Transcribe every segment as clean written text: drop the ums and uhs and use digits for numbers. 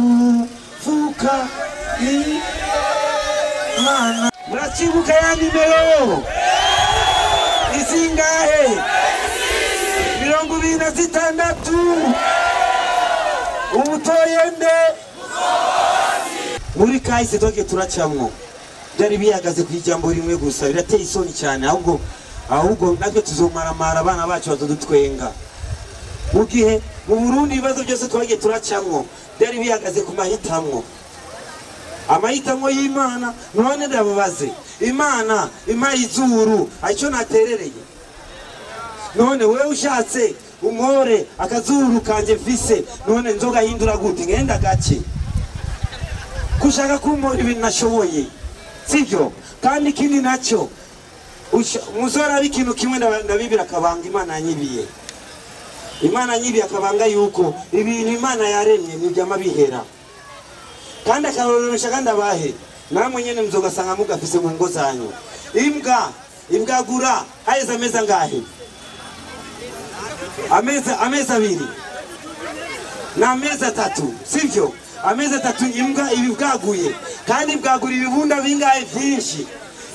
Ndagufuka Imana. Muracibuka ya nimero izingahe? 26. Ubutoye nde? Muri kahise twagiye turacamwo byari bihagaze ku ijambo rimwe gusa, birateye isoni cyane. Ahubwo natwe tuzomaramara, abana bacu bazodutwenga. Mu gihe mu Burundi ibibazo byose twagiye turacamwo byari bihagaze ku mahitamwo, amahitamwo y'Imana. None ndababaze, Imana impaye izuru icyo naterereye? None wewe ushatse umore akazuru kanje mfise, none nzogahindura gute? Ngenda gake kushaka kumpora ibintu nashoboye, sibyo? Kandi ikindi nacyo, muzora ikintu kimwe ndabibira akabanga Imana yanyibiye. Imana yanyibiye akabanga yuko ibintu Imana yaremye ntibyama bihera. Kandi akarorosha kandi abahe namwe nyene muzogasanga mugafise mu ngo zanyu. Imbwa imbwagura haheze amezi angahe? Amezi abiri na amezi atatu, sivyo? Amezi atatu imbwa ibibwaguye, kandi ibwagura ibibunda bingahe? Byinshi.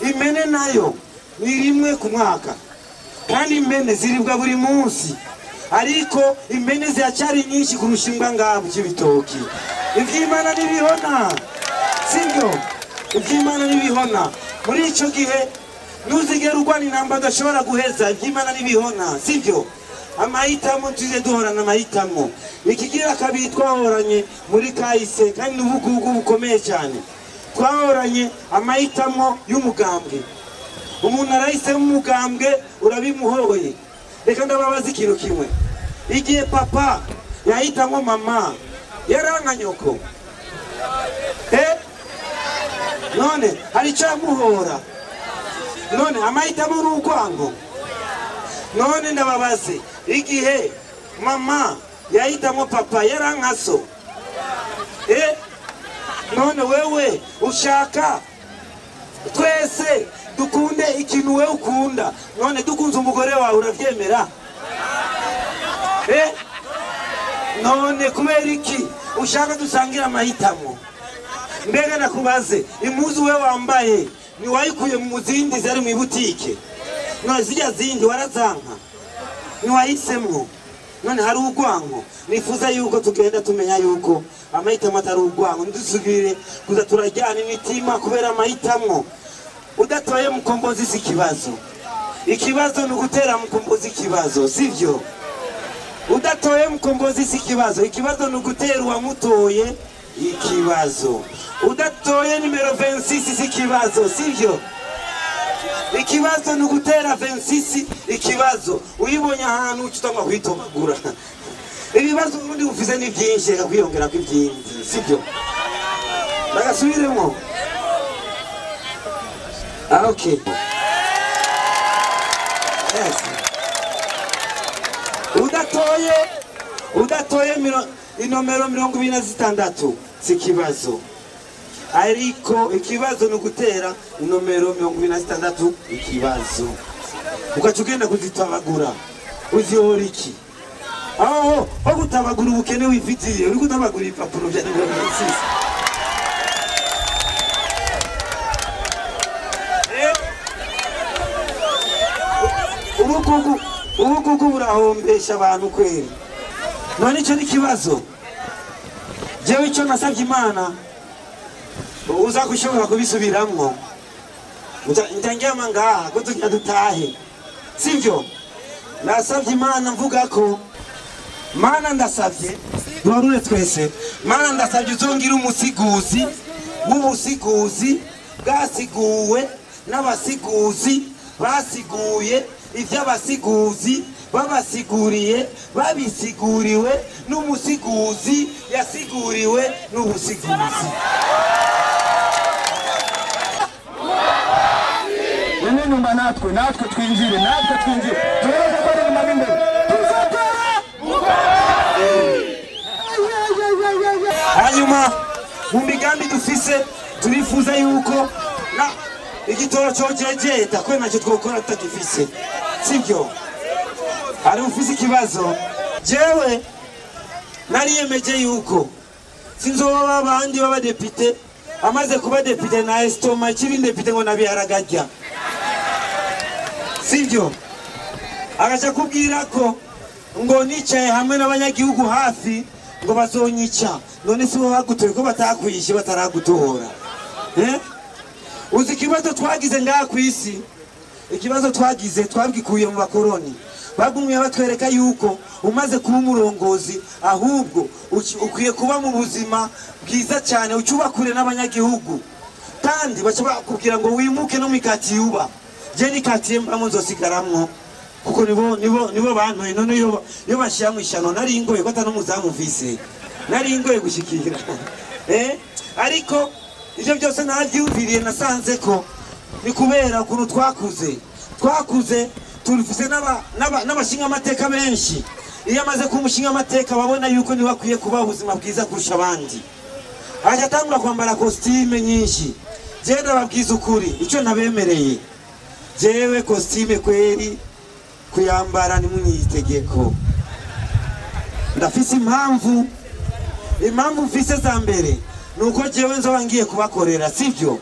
Impene nayo ni rimwe ku mwaka, kandi impene ziribwa buri munsi, ariko impene ziracyari nyinshi kurusha imbwa ngaha mu Cibitoki. Ivy'Imana ntibihona, sivyo? Ivy'Imana ntibihona. Muri ico gihe ntuzigere urwana intambara udashobora guheza. Ivy'Imana ntibihona, sivyo? Amahitamo tuze duhorana amahitamo. Ikigira kabiri twahoranye muri kahise, kandi n'ubugugu bukomeye cyane, twahoranye amahitamo y'umugambwe. Umuntu arahisemo umugambwe, urabimuhoye. Reka ndababaza ikintu kimwe: igihe papa yahitamo mama, yaranka nyoko? None hari icyo yamuhora? None amahitamo ni urwango? None ndababaze, igihe mama yahitamo papa, yaranka so? None wewe ushaka twese dukunde ikintu wewe ukunda? None dukunze umugore wawe uravyemera? None kubera iki ushaka dusangira amahitamo? Mbega nakubaze, impuzu wewe wambaye ntiwayikuye mu zindi zari mu ibutike? None zirya zindi warazanka? Ntiwahisemwo? None hari urwango? Nifuza yuko tugenda tumenya yuko amahitamo atari urwango. Ntidusubire kuza turajyana imitima kubera amahitamo. Udatoye Mukombozi si ikibazo, ikibazo ni ugutera Mukombozi ikibazo, sivyo? Udatoye Mukombozi si ikibazo, ikibazo ni ugutera uwamutoye ikibazo. Udatoye nimero 26 si ikibazo, sivyo? Ikibazo ni ugutera 26 ikibazo. Uyibonye ahantu ucutangwa kwitomagura. Ibibazo ubundi ufise ni byinshi, reka kwiyongera kw'ibyindi, sivyo? Bagasubiremo. Okay. Yes. Udatoye inomero 26 si ikibazo, ariko ikibazo ni ugutera inomero 26 ikibazo, ugaca ugenda kuzitabagura. Uzihora iki? Aho ho gutabagura ubukene wifitiye, uri gutabagura ibipapuro bya nimero 26. Ubugugu burahombesha abantu kweri. None icyo ni ikibazo. Jewe icyo nasabye Imana, uza kushobora kubisubiramwo, ndangyama ngaha ko tugira dutahe, sivyo? Nasabye Imana mvuga ko Mana ndasabye duharure twese, Mana ndasabye uzongira umusiguzi w'ubusiguzi bwasiguwe n'abasiguzi basiguye ivy'abasiguzi babasiguriye babisiguriwe n'umusiguzi yasiguriwe n'ubusiguzi. Inyuma natwe twinjire, natwe twinjire, turebe ko ari inyuma n'imbere tuzatora. Hanyuma mu migambi dufise turifuza yuko na igitoro cojejeta kwe nacyo twokora tutagifise, sibyo? Hari ufise ikibazo? Jewe Nariyemeje yuko sinzoba abandi b'abadepite amaze kuba depite na estoma kiri depite ngo nabiharagajya, sibyo? Agaca kubwira ko ngo nicaye hamwe n'abanyagihugu hafi ngo bazonyica. None si bo bagutoye ko batakwishe bataragutora? Uzi ikibazo twagize ngaha ku isi? Ikibazo twagize twabwikuye mu bakoroni. Bagumye batwereka yuko umaze kuba umurongozi ahubwo ukwiye kuba mu buzima bwiza cyane, ucuba kure n'abanyagihugu, kandi baca bakubwira ngo wimuke no mu ikatiye uba. Je ni katiye mbamo nzosigaramwo kuko nibo bantoye. None iyo bashyira mu ishyano nari ngoye ko atari n'umuzamu mvise, nari ngoye gushikira. Ariko ivyo byose navyumviriye, nasanze ko ni kubera ukuntu twakuze turufise n'abashingamateka benshi. Iyo amaze kuba umushingamateka babona yuko niwe akwiye kuba ubuzima bwiza kurusha abandi, aja atangura kwambara kositime nyinshi. Jewe ndababwiza ukuri, icyo ntabemereye jewe kositime kweri kuyambara ni munyitegeko. Ndafise impamvu. Impamvu mfise za mbere nuko jewe nzoba ngiye kubakorera, sivyo?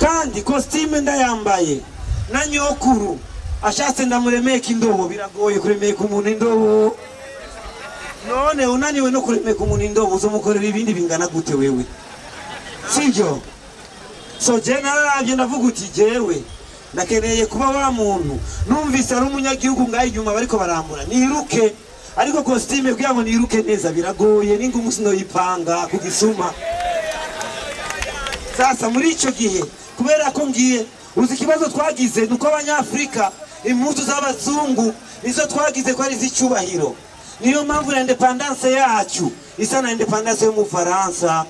Kandi kositime ndayambaye na nyokuru ashatse ndamuremeka indobo. Biragoye kuremeka umuntu indobo. None unaniwe no kuremeka umuntu indobo, uzomukorera ibindi bingana gute wewe, sivyo? So je nararavye ndavuga uti jewe ndakeneye kuba wa muntu numvise ari umunyagihugu ngaho inyuma bariko barambura niruke, ariko kositime kugira ngo niruke neza biragoye, n'ingumu sinoyipanga ku gisuma. Sasa muri ico gihe kubera ko ngiye, uzi ikibazo twagize nuko abanyafrika impuzu z'abazungu nizo twagize ko ari iz'icyubahiro. Niyo mpamvu na independance yacu isa na independance yo mu Faransa.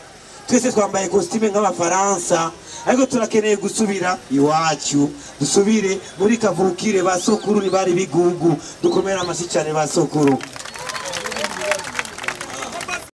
Twese twambaye kositime nk'abafaransa, ariko turakeneye gusubira iwacu, dusubire muri kavukire. Ba sokuru ni bari bigugu, dukomere amashyi cyane ba sokuru.